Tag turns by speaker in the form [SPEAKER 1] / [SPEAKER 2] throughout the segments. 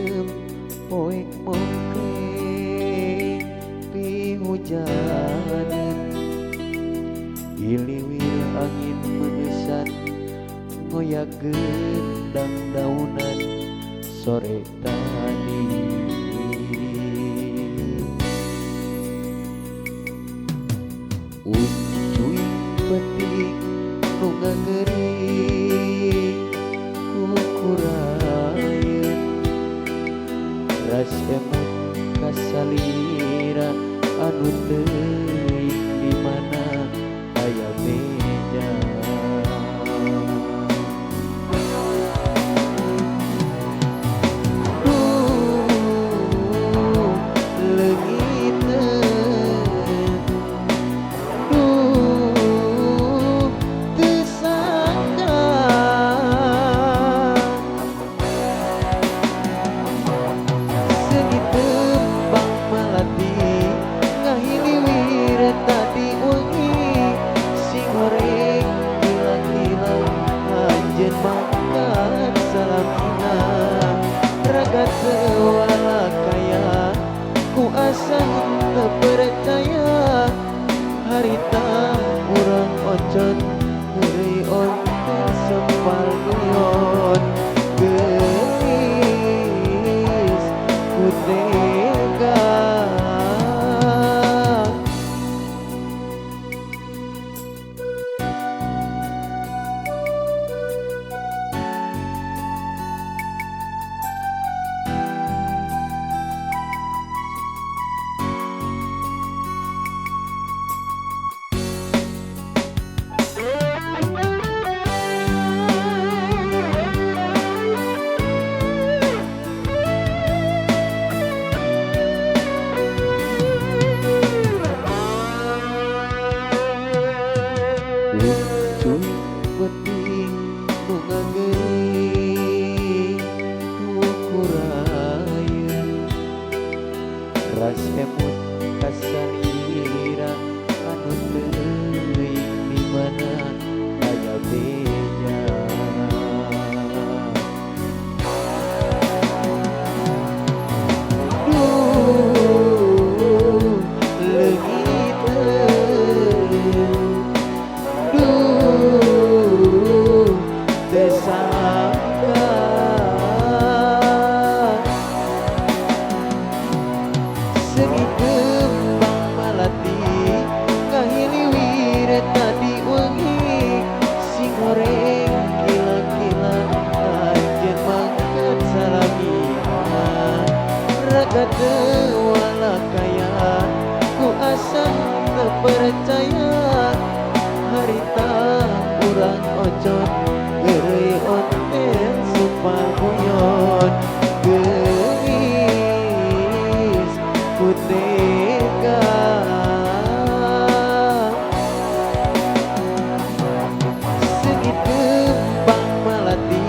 [SPEAKER 1] hideung poek mongkreng pihujaneun Iliwir angin meueusan ngoyak gendang daunan sore tadi. Uncuing peting nu ngagering kukurayeun ras emut kasalira anu teuing di mana aya beja. Duh leungiteun, duh teu sangka seungit tembang malati ngahiliwir tadi wengi sing horeng hilang-hilang anjeun mangkat salamina raga teu walakaya ku asa teu percaya harita urang ocon heureuy ontel sempal guyon geulis ku tega. Uncuing peting nu ngagering kukurayeun ras emut kasalira anu teuing di mana aya beja. Duh leungiteun, duh teu sangka seungit kembang malati ngahiliwir tadi wengi sing horeng kila-kila anjeun mangkat salamina raga teu walakaya ku asa teu percaya harita urang ocon heureuy ontel sumpal guyon geulis ku tega. Seungit kembang malati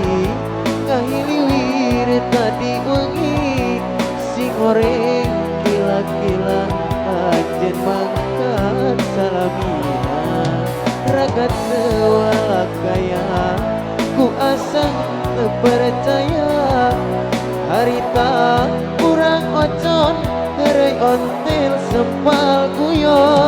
[SPEAKER 1] ngahiliwir tadi wengi sing horeng kila-kila anjeun mangkat salamina raga teu walakaya ku asa teu percaya harita urang ocon heureuy ontel sempal guyon.